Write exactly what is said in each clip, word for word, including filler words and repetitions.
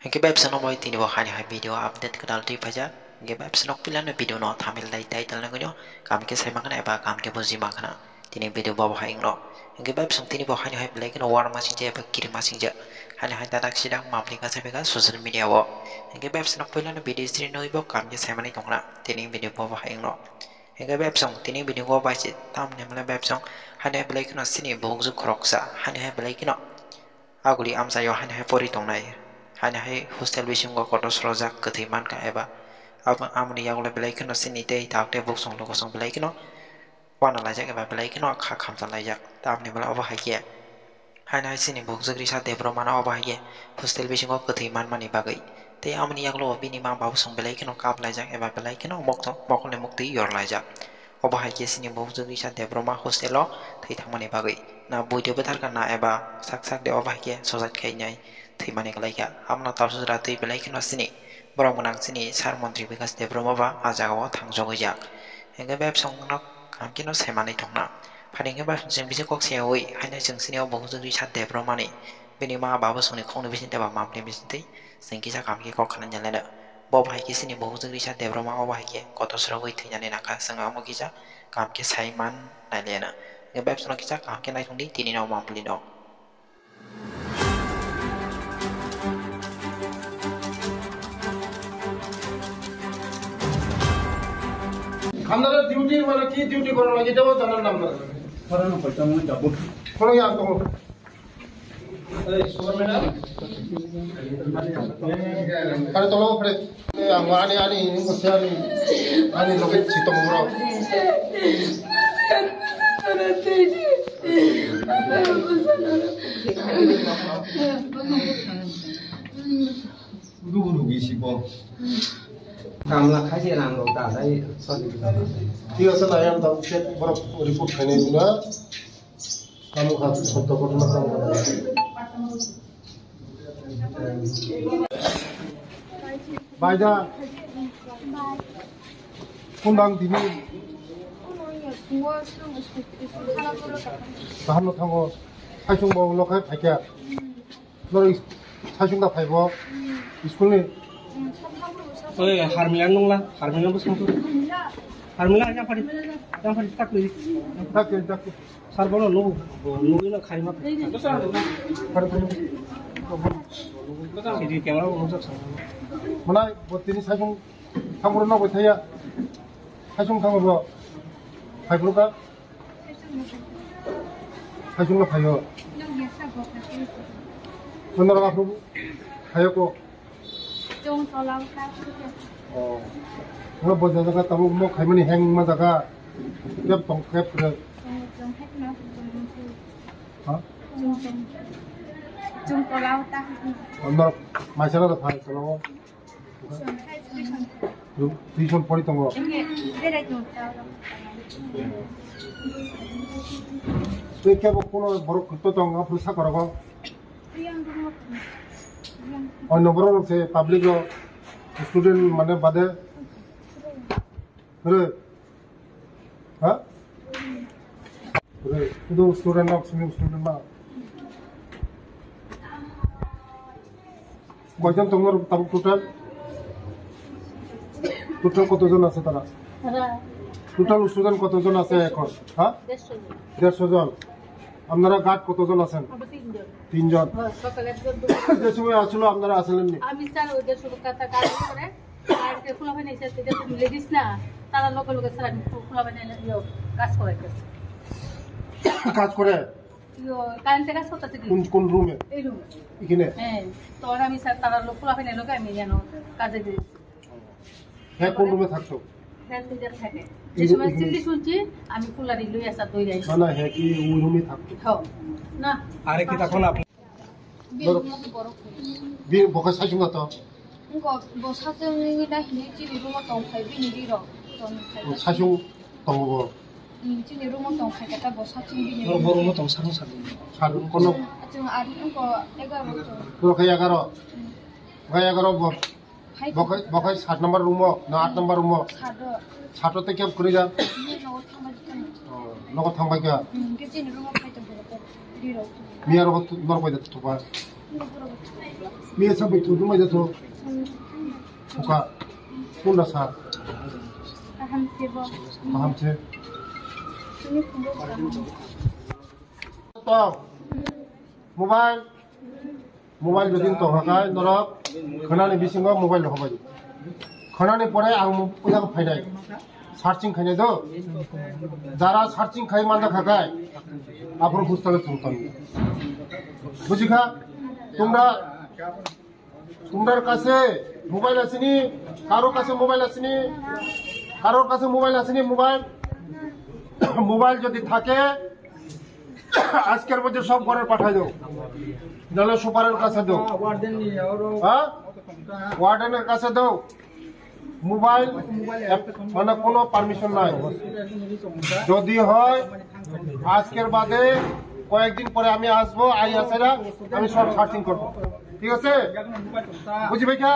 Hingke bai bwsano bai tini bo hani hai video update kwtal twi phaijak. Hingke bai bwsano puilano video no thumbnail dai title nugwino kam khe sai mankha eba kam khe buji mankha. Tini video bo bahai wngno. Hingke bai bwsano tini bo hani hai belai kheno warma singjak eba kirima singjak. Hani hai dadak sidak mapli kasa bega social media o. Hingke bai bwsano puilano video sri nugwi bo kam khe sai mani tongna. Tini video bo bahai wngno. Hingke bai bwsano tini video bo bai se tamni male bai bwsano hani hai belai kheno sini buhukjwk khoroksa. Hani hai belai kheno aguli amchaio haino hai pori tongnai, haino hai hostel bisingo kotor srojak kwthwi mankha eba abo, amoni yagulo belai kheno chini tei tak tei buksong lukosong belai kheno uanalaijak eba belai kheno kha khamchalaijak. Tamni mole obo hai khe haino hai chini buhukjwk Risa Debbarmano obo hai khe hostel bisingo kwthwi manmani bagwi tei amoni yagulo bini ma babosong belai kheno kaplaijak eba belai kheno mokto-, mokolni muktwi yorlaijak. Obo hai khe chini buhukjwk Risa Debbarma hostel o thwi thangmani bagwi na bui de bwtharkha na eba sak sak de obo hai khe sojai khainai thwimani kwlaikha. Abono tabswk ratwi belai kheno chini borok gwnang chini sar montri Bikash Debbarma ba ah jagao thangjogwijak. Hingke bai bwswngno kaham kheno saimanwi tongna. Phani hingke bai bwswng chwng bisi kok sayawi haino chwng chini o buhukjwk Risa Debbarmani bini ma baba bwswngni khokni bisingtwi ba mamni bisingtwi chwng kisa kaham khe kok khna nai laina. Bo bahai khe chini buhukjwk Risa Debbarma obo hai khe kotor srogwi thwinani nangkha, chwng amo kisa kaham khe sai man nai laina. Hingke bai bwswngno kisa kaham khe naithok di tini no mambli no. আপনারা ডিউটি মানে কি ডিউটি করা লাগে এটাও জানার নাম না। করানো পড়তাম না, যাবো। কোনো কি আর কোনো? এই সুপার ম্যাডাম। আরে তোলো ফ্রে। এই আমার আনি আনি ইনি করছে আনি। আনি লোকে চিত্ত মঙ্গল। Rugi rugi si bo. Kamla khaisi rang rok da dai sadi. Tiga sa nayam da uche borok report khainai buna. Kamu kha sotto kotma kamu. Baida. Kundang dini. Kaham no thango. Saisung bo lokai phaikya. Norok is-, saichung da phaibo? School ni? Oi, Harmila nungla, Harmila bo sangtu. Harmila, yang padi, yang padi tak lagi. Tak lagi, tak lagi. Sar bono nugu, nugu na khai ma. Padi, padi. Sidi camera bo nungsa sang. Mana buat ini saichung, saichung no buat saya. Saichung thango bo. Phai bro ka? Saichung no phaio. Nonora aphuru phaio ko. Chong tola ka. Oh. Ngo bo jaga tamo mo khaimani heng ma jaga. Kep tong kep re. Ha? Chong tola ta. Nonora maisara da phai tola. Tuition pori tongo. Tei kebo kuno borok kito tong, aphuru sakorogo. Onno borok rok se public rok, student mane bade. Re. Ha? Re, sudu student rok, simi student ma. কয়জন তোমার tab-, total? Total কতজন আছে তারা? তারা Total student কতজন আছে এখন? হ্যাঁ? দেড়শো জন। দেড়শো জন। আপনারা গার্ড কতজন আছেন? আমরা তিনজন। তিনজন। হ্যাঁ, সকালে একজন, দুপুরে যে সময় আসলো আপনারা আসলেন নি? আমি স্যার ওদের সব কথা কাজ করে আর কে খোলা হয় না, স্যার, এটা তো লেডিস না, তারা লগে লগে স্যার আমি খো-, খোলা হয় না, ইয়ে, কাজ করে একটা। কাজ করে? ইয়ে, কারেন্টে কাজ করতেছে কি? কোন, কোন রুমে? এই রুমে। এখানে? হ্যাঁ, তো আর আমি স্যার তারা লোক খোলা হয় না, লোকে আমি যেন কাজে দিই। হ্যাঁ, কোন রুমে থাকতো? হ্যাঁ, তিনজন থাকে। এই যে সময় রুমে? চিল্লি শুনছি, আমি কুলারি লই আসা দই রাইছি। না, না, হ্যাঁ, কি ওই রুমে থাকতো? হ্যাঁ। না। আরে কি তখন আপনি Bini bokhai saichung to? Wngkha bo sachung wngwi na hinwi chini room o tong phai bini ri rok tong phai. Saichung tongo bo? Hmm, chini room o tong phai khe ta bo sachung bini. Bo room o tong sachung sachung. Sachung kono? Achung ari wngkha egaro. Puro khe egaro? Hmm. Khe egaro bo? Bokhai, bokhai sat number room o, na aat number room o? Sat o. Sat o tei kebo kwrwi jak? Bini nogo thangbai kha. Oh, nogo thangbai kha? Hmm, hwnkhe chini room o phai tong phai khe ri rok. Miya rogo tu-, norok bai da thupha? Miya sa bai thu mai da tho. Oka. Kunda sa. Kaham se bo. Kaham se. To. Mobile. Mobile jodi tongkha khe norok khwnani bisingo mobile rok hobai. Khwnani pore ang puja phainai. Searching khainai do. Jara searching khai manda kha khe aphuru hostel o chwng tong. Bujikha? Tumra, tumrar kase mobile asini, karo kase mobile asini, karo kase mobile asini mobile. Mobile jodi thake, আজকের মধ্যে সব ঘরে পাঠাই দাও, নাহলে সুপারের কাছে দাও। হ্যাঁ, ওয়ার্ডেনের কাছে দাও। মোবাইল এক-, মানে কোনো পারমিশন নাই। যদি হয় আজকের বাদে কয়েকদিন পরে আমি আসবো, আই আছে না, আমি সব সার্চিং করবো, ঠিক আছে? বুঝি ভাই কা?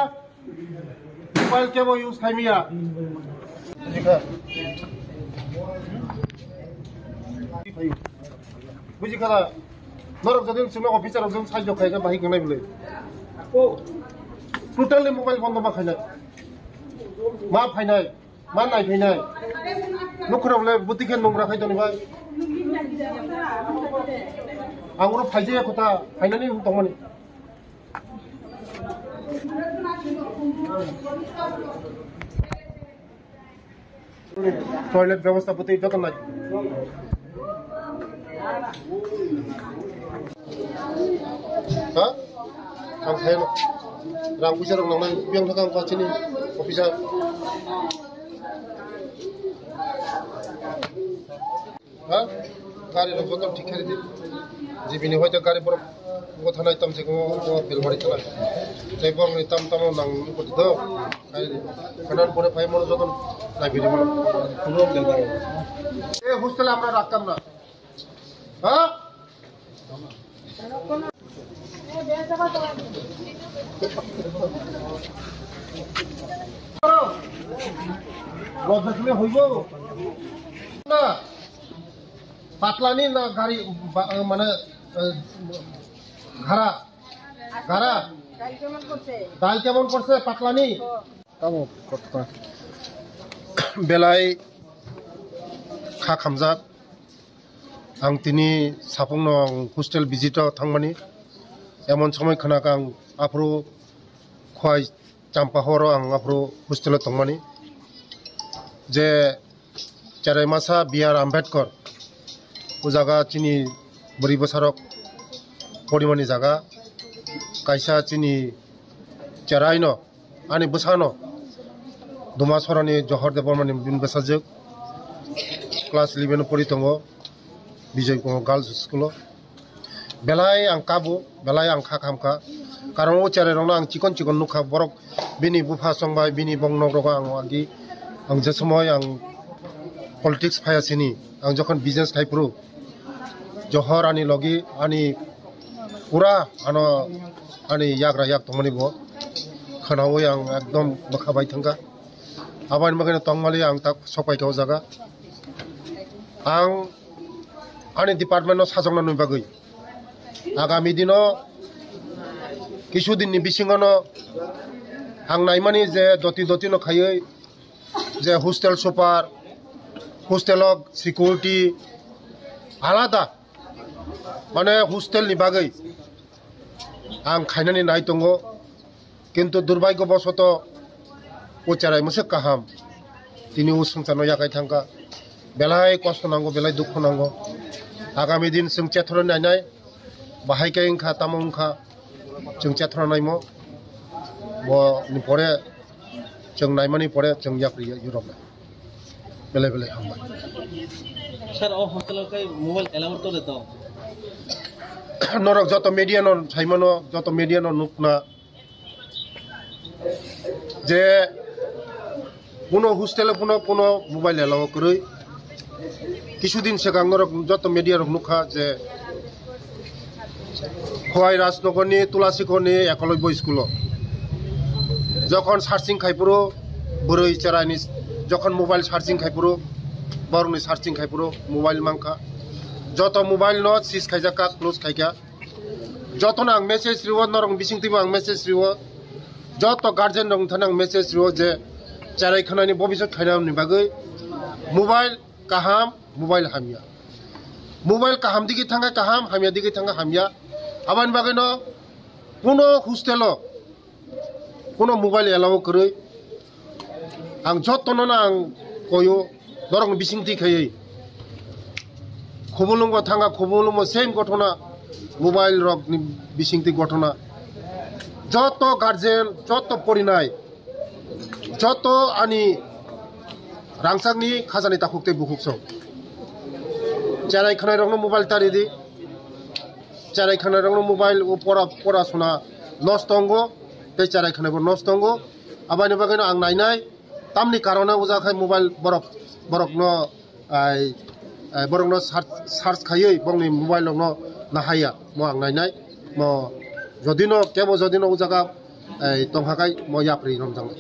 Mobile kebo use khai miya. Buji kha da. Norok jodi sima officer rok jodi sahajyo khai khe bahai kwnai bwlwi. Totally mobile bondo ma khainai. Ma phainai, ma nai phainai. Nukhrok le buti khe nungra khai toni bai. Ang oro phaijaya kotha, phainani tongmani. Toilet bebostha bwtwi joto nai. Ha? Ang khaino. Rang puisa rok nangnai, biyang thaka ang chini officer. Ha? Gari rok joto thik khe ridi. Jibini hoito gari borok bo thanai tam se ko, o Belmari thanai. Tei borok ni tam tamo nang ko do. Gari khana pore phai mono joto nai bidi mono. Puro de gari. E hostel amra raktam na. Ha? Lojak le hoibo. Na. Patlani na gari ba-, mane, eh, ghara. Ghara. ডাল কেমন পড়ছে? ডাল কেমন পড়ছে? পাতলানি? Tamo kotka. Belai kha khamjak. Ang tini saphangno ang hostel visit o thangmani. Emon somoi khwnakha ang aphuru Khowai Champahor o ang aphuru hostel o tongmani. Je cherai masa B R Ambedkar o jaga chini bwrwi bwsarok porimani jaga, kaisa chini cheraino ani bwsano Duma Sorani Johor Debbarmani bini bwsajwk class eleven o pori tongo Bijoy Kumar Girls School o. Belai ang kabo, belai ang kha khamkha. Karon o cherai rokno ang chikon chikon nukha, borok bini bupha chongbai, bini bong nok rogo ang agi, ang je somoi ang politics phaya sini, ang jokhon business khai phuru, Johor ani logi, ani pura ano, ani yagra yak tongmani bo khwnawi ang ekdom bwkha bai thangkha. Aboni bagwi tongmali ang tak sokpai kha o jaga. Ang ani department no sajokna nwi bagwi. Agami dino kisu dinni bisingono ang naimani je doti doti no khaiwi je hostel super, hostel o security alada, mane hostel ni bagwi ang khainani nai tongo. Kintu durbhagyo bosoto o cherai mwswk kaham tini o swngcharno yakai thangkha. Belai kosto nango, belai dukhu nango. Agami din chwng chethorwi nainai, bahai khe wngkha, tamo wngkha, chwng chethorwi naimo. Bo ni pore, chwng naimani pore chwng yapri yuroknai. Belai belai hambai. Sir, o hostel o khe mobile allowed to le to? Norok joto media no saimano, joto media no nukna je kuno hostel o kuno, kuno mobile allow kwrwi. Kisudin swkang norok joto media rok nukha je Khowai Rajnagarni Tulasikhorni Ekolobya School o jokhon searching khai phuru bwrwi cheraini, jokhon mobile searching khai phuru, borokni searching khai phuru mobile mankha, joto mobile no seize khaijak kha, close khaikha. Jotono ang message riwo, norok bisingtwibo ang message riwo. Joto guardian rok thani ang message riwo je cherai khwnani bobisot khainani bagwi mobile kaham, mobile hamya. Mobile kaham digi thangkha kaham, hamya digi thangkha hamya. Aboni bagwino kuno hostel o kuno mobile allow kwrwi. Ang jotono no ang koyo, norok ni bisingtwi khaiwi. Khumulwng bo thangkha, Khumulwng bo same gotona, mobile rok ni bisingtwi gotona. Joto guardian, joto porinai, joto ani rangchak ni khajani takhuk tei bukhuk song. Cherai khwnai rok no mobile tari di. Cherai khwnai rok no mobile o pora, pora sona nosto tongo, tei cherai khwnai bo nosto tongo. Aboni bagwino ang nainai, tamni karone ujak hai mobile borok, borokno, ai, ai, borokno search, search khaiwi bongni mobile rokno nahaiya, mo ang nainai, mo jodino, kebo jodino ujaga, ai, tongkha khai mo yapri romjaknai.